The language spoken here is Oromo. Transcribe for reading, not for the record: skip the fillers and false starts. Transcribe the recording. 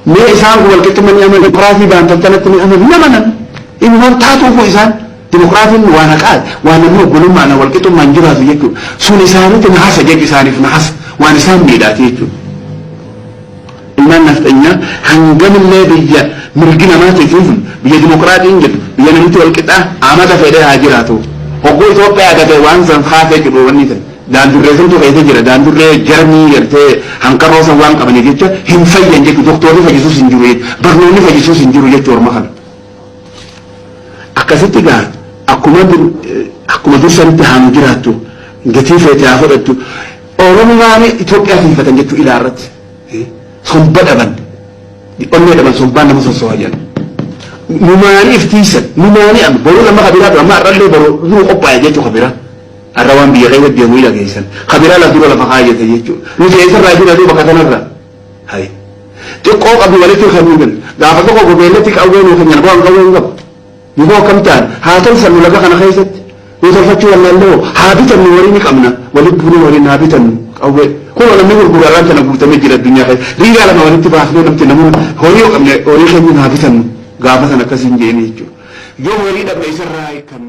Mee isaan kun walqixxummaa ni amanu, dimokiraasii baantan tanatti ni amanu, ni amanan. Inumaan taatuufu isaan dimokiraasiin waan haqaa, waan namni obbolummaan walqixxummaan jiraatu jechuudha. Sun isaanitti nahasa jechu, isaaniif nahasa, waan isaan miidhaati jechuudha. Ilmaan nafxanyaa hangamillee biyya mirgi namaatiif biyya dimokiraatiin jedhu, biyya namni walqixxaa amata fedhee haa jiraatu. Hogguu Itoophiyaa agatee waan san kaasee jedhu wanni san. Daandurree santu keessa jira. Daandurree jarmii gartee hanqarroo san waan qabaniif jecha hin fayyan jechuudha. Doktorri fayyisuus hin jiru jechuudha. Barnoonni fayyisuus hin jiru jechuudha orma kana. Akkasitti gaa akkuma dursanitti haa nu jiraattu, gatii feete haa fudhattu. Oromomaan Itoophiyaa tiifatan jechuu ilaa irratti. Somba dhaban. Onnee dhaban, sombaan nama sosso'aa jedhan. Numaanii iftiisan, numaanii amma boruu nama kabiraa amma har'allee boruu nu qophaa'e jechuu kabiraa. Har'a waan biyya keessa deemu ila geessan. Kabiraa lafa dura lafa kaayyate jechuudha. Nuti eessarraa jira duuba katanarra. Hayi. Xiqqoo qabdu walitti kan nuyi gaafa tokko gobeellatti qawwee nuu kennan, bu'aan qawwee hin qabu. Nu koo akkam ta'an haa tolfannu laga kana keessatti. Nu tolfachuu wallaallee haa bitannu, horii ni qabna. Walitti buunee waliin haa bitannu qawwee. Kun namni gurguru har'aan tana guutamee jira addunyaa keessa. Riigaa lama walitti baafnee namti namoonni horii yoo qabne horii keenya haa bitannu. Gaafa sana akkasiin jeeni jechuudha. Yoo horii dhabne isarraa hiikamne.